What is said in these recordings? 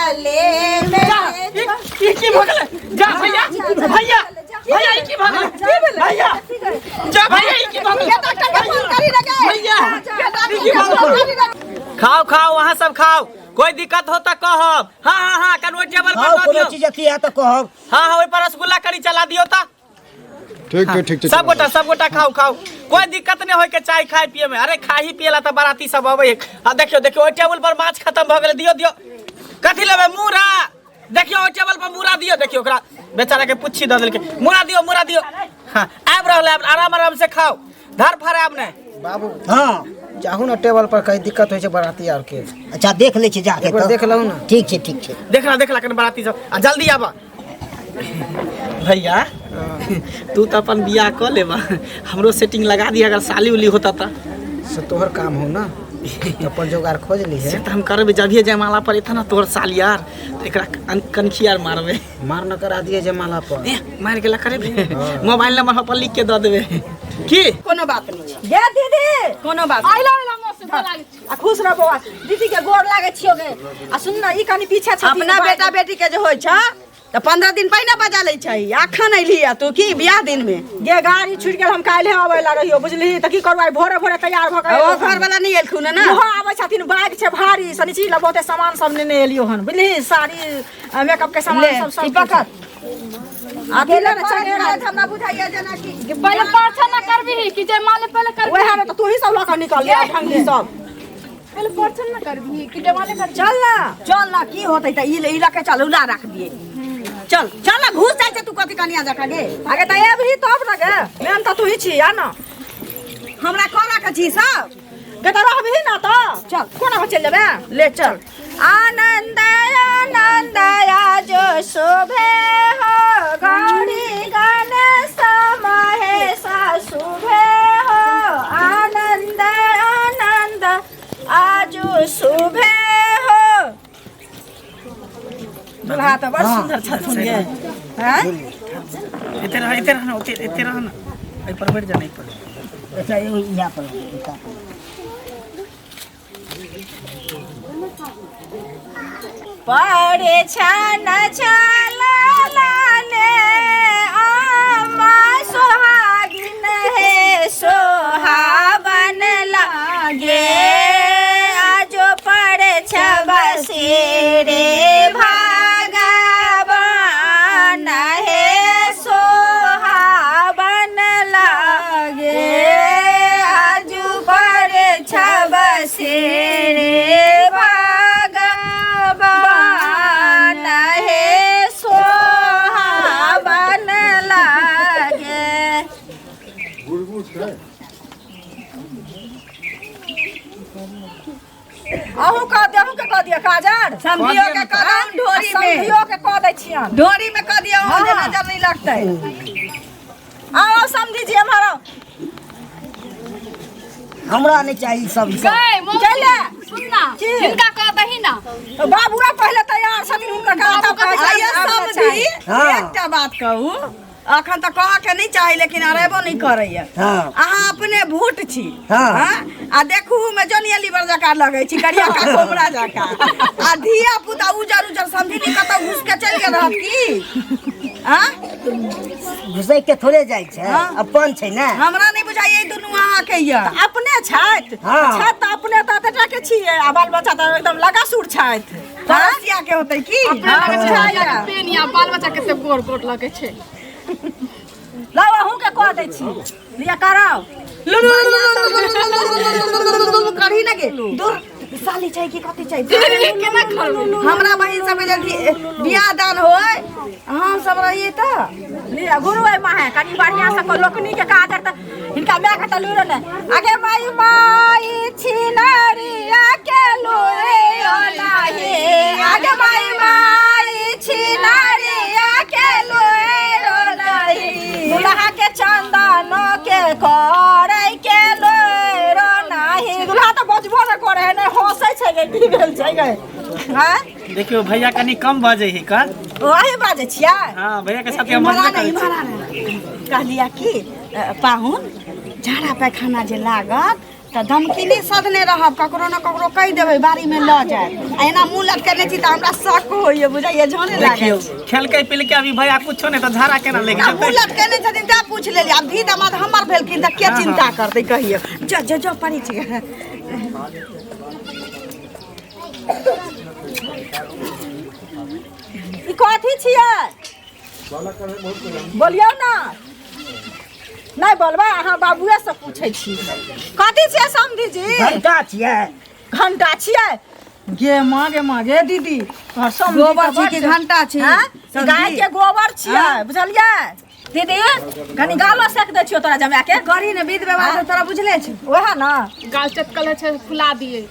गले में जा, ई की भऽ गेलै? जा भैया, भैया, भैया, ई की भऽ गेलै? भैया, जा भैया, ई की भऽ गेलै? भैया, ई की भऽ गेलै? खाओ खाओ वहाँ सब खाओ कोई दिक्कत हो तो कहब हाँ हाँ हाँ कन ओहि टेबल पर खाओ दऽ कोनो दियौ चीज अथी है तऽ कहब हाँ हाँ ओहि पर रसगुल्ला करी चला दियौ तऽ ठीक छै ठीक छै सब गोटा सब गोटा खाओ खाओ कोई दिक्कत नहीं होय के चाय खाए पिए में अरे खा ही पिए ला तऽ बाराती सब अबै है आ देखियो देखियो ओहि टेबुल पर माछ खत्म भऽ गेलै दियौ दियौ कथी लेबै मूड़ा देखियो ओहि टेबुल पर मूड़ा दियौ देखियो ओकरा बेचारा के पुच्छी दऽ देलकै मूड़ा दियौ मूड़ा दियौ हाँ आबि रहल है आराम आराम से खाओ धर फर आब नहि बाबू हँ जाहू ने टेबल पर कहीं दिक्कत होइ छै बराती आर के अच्छा देख लै छी जाके एक बार तऽ। देख लहु ने। ठीक छै ठीक छै देखला देखला कनि बाराती सब आ जल्दी आबऽ भैया तू तऽ अपन बियाह कऽ लेबा हमरो सेटिंग लगा दिया अगर साली उली होता तऽ से तोहर काम हो ना अपन जोगार खोज ली से है तऽ हम करबै जभिए जयमाला पर एतऽ ना तोहर साल यार तऽ एकरा कनखी यार मारबै मार न करा दिए जयमाला पर ए मारि गेला करेबै मोबाइल नंबर अपन लिख के दऽ देबै की कोनो बात नहीं छै गे दीदी कोनो बात आइला आइला मौसी गोर लागै छी। आ खुश रह बौआ दीदी के गोर लागै छियो गे आ सुन ना ई कनी पीछे छथिन अपना बेटा बेटी के जे होइ छ तऽ 15 दिन पहिने बजा लै छै अखन अयली है तू की बियाह दिन में गे गाड़ी छुटि गेल हम काल्हे अबै ला रहियो बुझली तऽ की करबै भोरे भोरे तैयार भऽ के ओ घर वाला नहीं एलखुन है ना ओहो आबै छथिन बाइक छै भारी सनिची ला बहुते सामान सब नेने एलियो हन बुझली साड़ी मेकअप के सामान ले सब सब ई पकड़ अकेले ने चंगेरा हमरा बुझाइया जेना कि पहिले पाछा ना करबिही कि जयमाले पहिले करबिही वएह ने तऽ तू ही सब लऽ कऽ निकल ले ढंगी सब पहिले परछन ना करबिही कि जयमाले करबिही चल ना चल ना की होतै तऽ ई ई लऽ के चल उला रख दिए चल चल ना घुस जाइ छै तू कथी कनिया जकाँ गे आगे तऽ एबही तब ने गे मेन तऽ तू ही छी आ ना हमरा कोना के छी सब गे तऽ रहबही ना तऽ चल कोना कऽ चलि जेबै ले चल आनंद आनंद आज शोभे हो गौरी गणेश महेश शुभे हो आनंद आनंद आज शुभे हो दुल्हा तऽ बड़ सुंदर छथुन गे हैं एते रह एते रह ना ओते एते रह ना एहि पर बैठ जा ना एहि पर अच्छा एगो यहाँ पर एता। पड़े छन छल लाले आमा सोहागिन हे सोहावन लागे आजो पड़े छबसेरे भागवान हे सोहावन लागे आजु पड़े छबसेरे भगवान हे सोहावन लागे अहूँ कह दिअ अहूँ के कह दिअ काजर समधियो के कह दहु ढोरी में समधियो के कह दै छियन ढोरी में कह दियौ जे हाँ। नजर नहीं लगतै आओ समधी जी एम्हर आउ हमरा नहीं चाहिए सब ई सब गए मौसी चले। सुन ना की? हिनका कह दही ना तो बाबुआ पहिले तैयार छथिन हुनकर बाबू कहता के आइए समधी हाँ। एकटा बात कहू अखन तऽ कहऽ के नहीं चाही लेकिन अरेबो नहीं करैया हाँ। अहाँ अपने भूट छी हाँ। हाँ? आ देखू में जनिया लीवर जकाँ लगै छी करिया का कोमरा जकाँ आ धिया पुता उजर उजर समझी नहीं कतौ घुस के चलि गेल रहत की हाँ? घुसै के थोड़े जाइ छै हाँ। अपन छै ने हमरा नहीं बुझाइए ई दुनू अहाँके यऽ अपने छथि हाँ। छथि तऽ अपने तऽ एतेटा के छियै आ बाल बच्चा तऽ एकदम लगासुर छथि पड़ोसिया के होतै की अपने लगे छै बुझाइया। के पेन या बाल बच्चा कते गोर गोर लगे छै लाउ अहूँ के कह दै छी लिअ कराउ करही ना गे दूर साली छै कि कथी छै केना करबै हमरा बहिन सबके जल्दी बियाह दान होय हम सब रहिए तऽ लिअ गुरु अइ माहे कनि बढ़िआँ से लोकनी के काजर तऽ हिनका माय के तऽ लूरो नहि आगे माई माई छिनरिया के लूरे नाही आगे माई माई छिनरिया के लूरे नाही दुल्हा के चंदन के करै के लूरो नाही दुल्हा तऽ बजबो नहि करै है नहि हँसै छै गे की भेल छै गे हँ देखियौ भैया कनि कम बजै है कर वही बाजै छियै हाँ भैया के साथ हम इम्हर बजबे आ ना करै छी। इम्हर आ ना कहलिया कि पाहुन झाड़ा पैखाना जे लागत तऽ धमकी नहि सधने रहब, ककरो ने ककरो कहि देबै बाड़ी में लऽ जायत। आ एना मुँह लटकेने छी तऽ हमरा शक होइए, बुझाइए झोने लागै। देखियौ, खेलकै पिलकै अभी भैया कुछो नहि तऽ झाड़ा केना लागि आ मुँह जेतै? लटकेने छथिन तैं पूछि लेलियै। आब धी दमाद हमर भेलखिन तऽ के चिन्ता करतै कहियौ। जो जो जो पड़ै छी। ई कथी छियै बोलियौ ने? नहि बोलबै? अहाँ बाबुए से पूछै छी, कथी छियै समधी जी? घंटा छियै। घंटा छियै? गे माँ, गे माँ, गे दीदी, तोहर समधी गोबर तऽ छी बड़ कि छै। घंटा छी? हाँ? समधी? गाय के गोबर छियै, बुझलियै दीदी? कनी गालो सेक दै छियौ तोरा जमाय के। करी ने विध व्यवहार तऽ तोरा बुझले छै। ओएह ने। गाल चटकल छै, फुला दिए।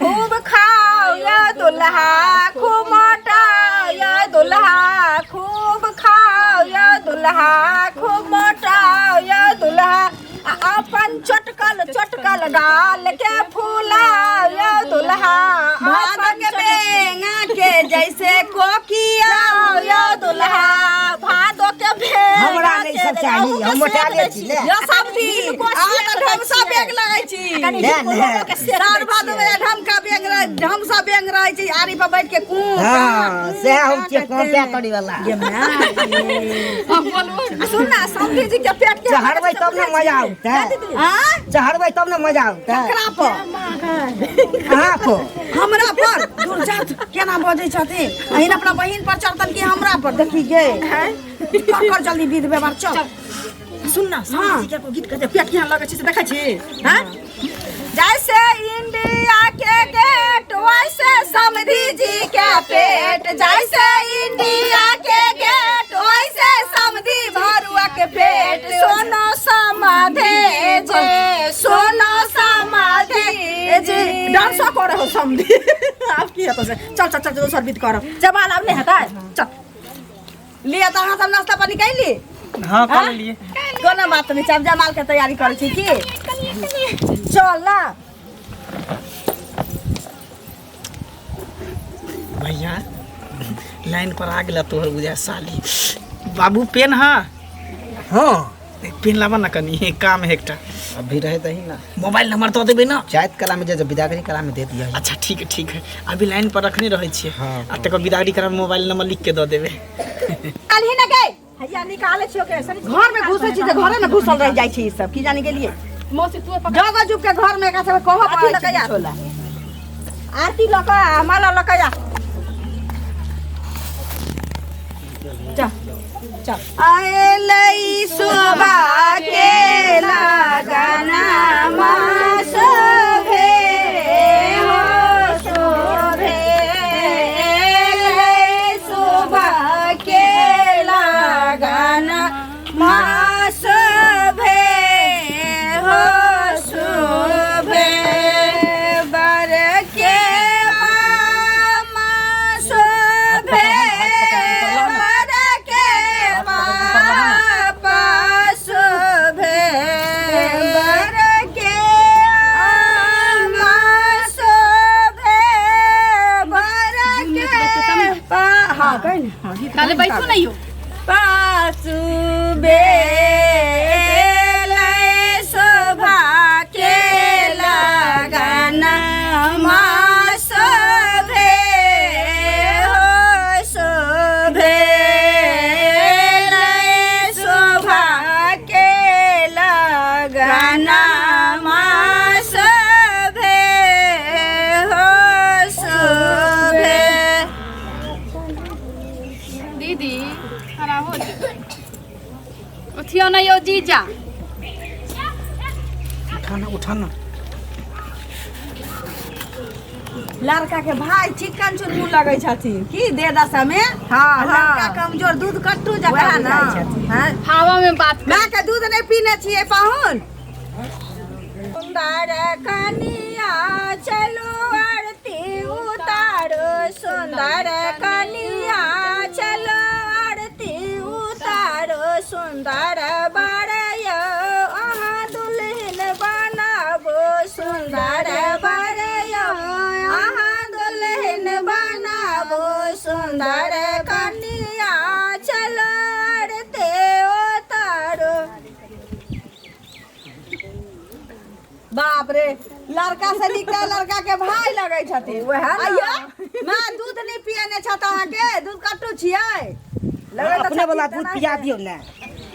खूब खाओ या दुल्हा, खूब मोटाओ या दुल्हा, खूब खाओ या दुल्हा, खूब मोटाओ या दुल्हा, आ अपन चटकल चटकल गाल के फुलाओ या दुल्हा, भादो अपन के बेंगा के जैसे कोकिया या दुल्हा, भादो के भेंगा हमरा नहि के सब चाही, हम मोटा लै छी, ले। यो समधी, हिनको अहाँ सेक तऽ दै ढमसा छियै। बेंग लगै छी। कनी ले, हिनको ले। लोगो के सेक साल दै भादो छियै। में ढमका बेंग रहै, ढमसा बेंग रहै छै, आरी पर बैठ के कू हँ, सएह हम छियै कॉम्पे करे वाला। गे my गे। हम बोलबो। आ सुन ना, समधी जी के पेट के चढ़बै तब ने मजा औतै। आँय? चढ़बै तब ने मजा औतै। ककरा पर? अहाँ पर। हमरा पर? दूर जात, केना बजै छथिन? अहिन अपना बहिन पर चढ़तन कि हमरा पर? देखी गे, कर कर जल्दी विध व्यवहार, चल। सुन ना, समधी जी के गीत कहते पेट केहन लगै छै से देखै छी? हाँ? जैसे इंडिया के गेट वैसे समधी जी के पेट, जैसे इंडिया के गेट वैसे समधी भरुआ के पेट, सोनो समाधे जे, सोनो समाधे जे। डांसो करे हो समधी, आब की हेतौ से? चल चल चल, दोसर विध करब। जमाल आब नहि हेतै, चल। लिअ तऽ अहाँ सब नाश्ता पानी कैली? हाँ, कऽ लेलियै। कोनो बात नहि छै, आब जमाल के तैयारी करै छी की? चल ना। भैया, लाइन पर आ गेला तोहर बुझा साली। बाबू, पेन? हाँ। हाँ। पेन लाबा ना, कनी काम है एकटा। अभी रहे दही ना। मोबाइल नंबर दऽ देबै ना। जाइत कला में जे विदागरी कला में दे दिया। अच्छा ठीक है, ठीक है, अभी लाइन पर रखने रहै छियै। हाँ, आ तकर विदागरी करा मोबाइल नंबर लिख के दऽ देबै। काल्हि ने गई। हैया निकालै छियौ के सनी। घर में घुसै छी तऽ घरे में घुसल रहि जाइ छै ई सब, की जानी गेलियै। मौसी, तू पकड़। जगह जुग के घर में एकरा सबके कहऽ अथी पड़ै लऽ छै के जा। किछो ला। आरती लऽ कऽ आ माला लऽ कऽ जा। चल चल। अयलै शोभा के लगना शोभे हो शोभे, अयलै शोभा के लगना शोभे हो शोभे, बर के मामा शोभे, बर के पापा शोभे, बर के आमा शोभे, बर के पा हाँ कहि ने। काले बैठू नहीं हो। पासु बेलै शोभा के लगना शोभे हो शोभे, लै शोभा के लगना शोभे हो शोभे। दीदी, खड़ा हो जो, उठियो ना यो जीजा। उठाना, उठाना। लड़का के भाई चिकन चुनमुन लगै छथिन की दे दशा में। हाँ, आ लड़का हाँ। कमजोर दूध कट्टू जकाँ वएह ना। बुझाइ छथिन। हाँ? हवा में बात कर। माँ के दूध नहि पीने छियै पाहुन। सुंदर कनिया चलो आरती उतारो, सुंदर कनिया चलो आरती उतारो, सुंदर बरय अहाँ दुल्हन बनाबो, सुंदर बरय अहाँ दुल्हन बनाबो, सुंदर कनिया चलो आरती उतारो। बाप रे, लड़का से नीक तऽ लड़का के भाय लगै छथिन। वएह ने। आइयो माँ दूध नहि पियने छथि अहाँके, दूध कट्टू छियै? लगै तऽ अपने वाला छथिन दूध तेनाहिते। पिया दियौ ने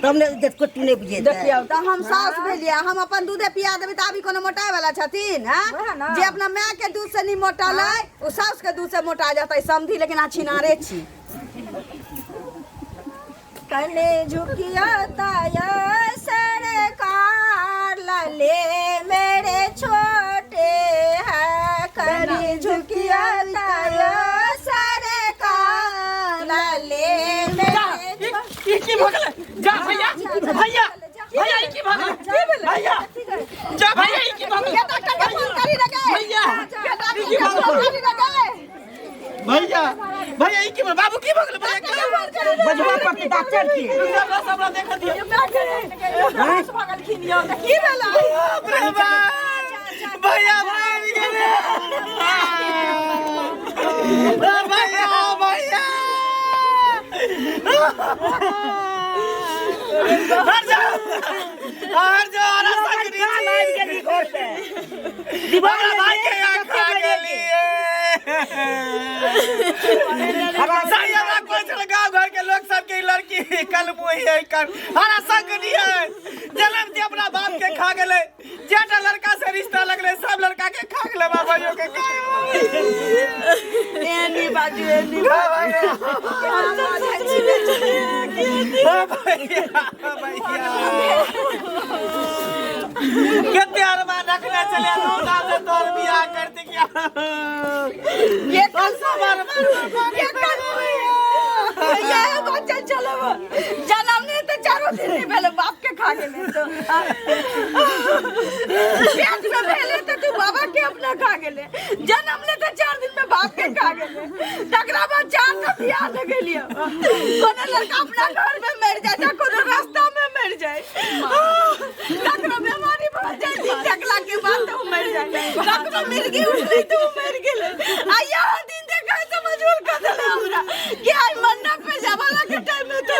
तब ने इज्जत कुट्टू नहि बुझेतै। देखियौ तऽ हम साउस भेलियै, हम अपन दूधे पिया देबै तऽ अभी कोनो मोटाए वाला छथिन? हँ, वएह ने। जे अपना माय के दूध से नहि मोटल है ओ साउस के दूध से मोटा जेतै समधी, लेकिन अहाँ छिनारे छी। कने झुकिया ताया सरकार लले मेरे छोटे है, कने झुकिया ताया सरकार लले मेरे ई की भऽ गेलै? जा भैया, भैया, भैया, ई की भऽ गेलै? भैया, जा भैया, ई की भऽ गेलै? के डॉक्टर के फोन करी रे गे। भैया, के डॉक्टर ई की के भऽ फोन गेलै? करी रे गे। भैया, भैया, ई की भऽ बाबू की भऽ गेलै? भैया, की भऽ गेलै? बजबऽ पड़तै डॉक्टर के। हमरा हमरा देखऽ दियौ। की भेलै? बाप रे बाप, भैया मरि गेलै। भैया, भैया, हट जाओ, हट जाओ, रास्ता आबि गेली घर पे। हमरा भाई के यहाँ खा गेलिए। सही हमरा कोई चल गाँव घर के लोग सब के लड़की कल मुही है कर हरा संग नहीं है, जन्म के अपना बाप के खा गेले, जेटा लड़का से रिश्ता लगले सब लड़का के खा गेले, बाबा के खा गेले। एनी बाजू, एनी। भैया, भैया, कते अरमान रखने चले धूमधाम से तोर बियाह करते क्या ये और सब अरमान ये कल ये बच्चा चलो जन्म नहीं तो चारों दिन नहीं पहले बाप के खा गेले, तो पेट में भेले तो तू बाबा के अपना खा गेले, जन्म ले तो 4 दिन में बाप के खा गेले, तकरा बाद 4 टा बियाह लगेलियो। कोनो लड़का अपना घर में मर जाए चाहे कोनो रास्ता में मर जाए, तकरो बीमारी भऽ जाए 3 टकला के बाद तो मर जाए, तकरो मिर्गी उठले तो मर गेले। आ यहाँ दिन देखा से मजबूर कर देले हमरा कि आई मन्ना पे जावाला के टाइम में तो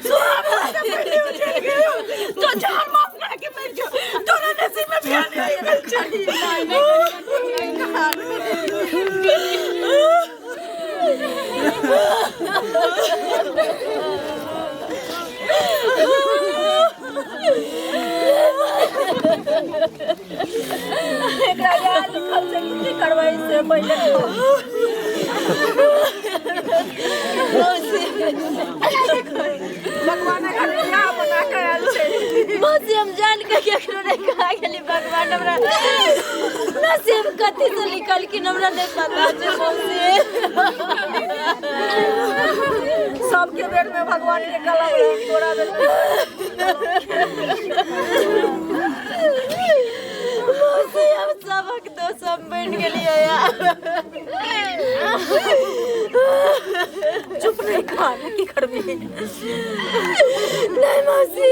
सुहा से पहले उठे गेलो तो चार माफ करा के मर जो, तोरा नसीब में बियाह नहीं भेल छै। एकरा याद लिखल छै की करबै से पहिले। भगवान एखन बियाह बना के आयल छै। मौसी, हम जान के केकरो नहीं कहा गेली। भगवान हमरा नसीब कथी से लिखलखिन हमरा नहीं पता छै मौसी। सबके बेर में भगवान के कलम रहै, तोरा बेर में। मौसी, हम सबक दोस्त हम बन गेलियै यार। चुप नहीं खा, की करबी? नहीं मौसी,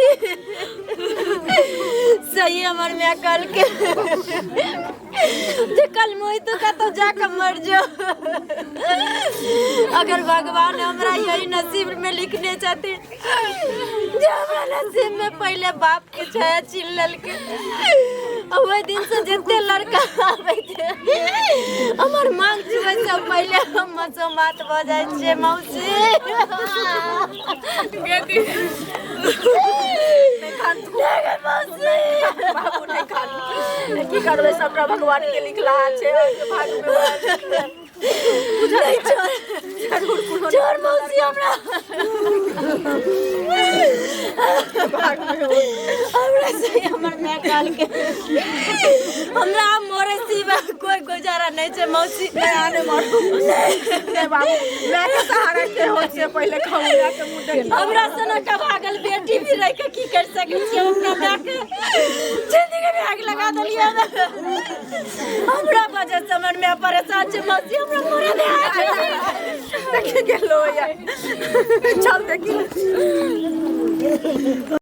सही हमर माय कहलकै जे कल मोहि तो कतौ जाके मर जो। अगर भगवान हमरा यही नसीब में लिखने छथिन जे हमरा नसीब में पहले बाप के छाया छीन लेलकै, आ ओहि दिन से जते लड़का आबै छै हमर मांग छुबै से पहले हम मसोमात भऽ जाइ छियै मौसी। मौसी, बाबू नहीं खा, की करबै? सबटा भगवान के लिखला छै ओहिके भाग में। नहीं, छोड़ छोड़ मौसी हमरा, हमरा से हमर माय कहलकै हमरा मरे सिवा कोई गुजारा नहीं छै मौसी। नहीं मरू, नहीं बाबू, माय के सहारा के होइ छै पहिले खाऊ, माय के मुँह देखी। हमरा सनक भागल बेटी भी रह के की कर सकै छियै? अपना माय के जिंदगी में आग लगा देलियै। हमरा वजह से हमर माय परेशान छै मौसी, हमरा मरे दे। देखी गेलो या, चल देखी।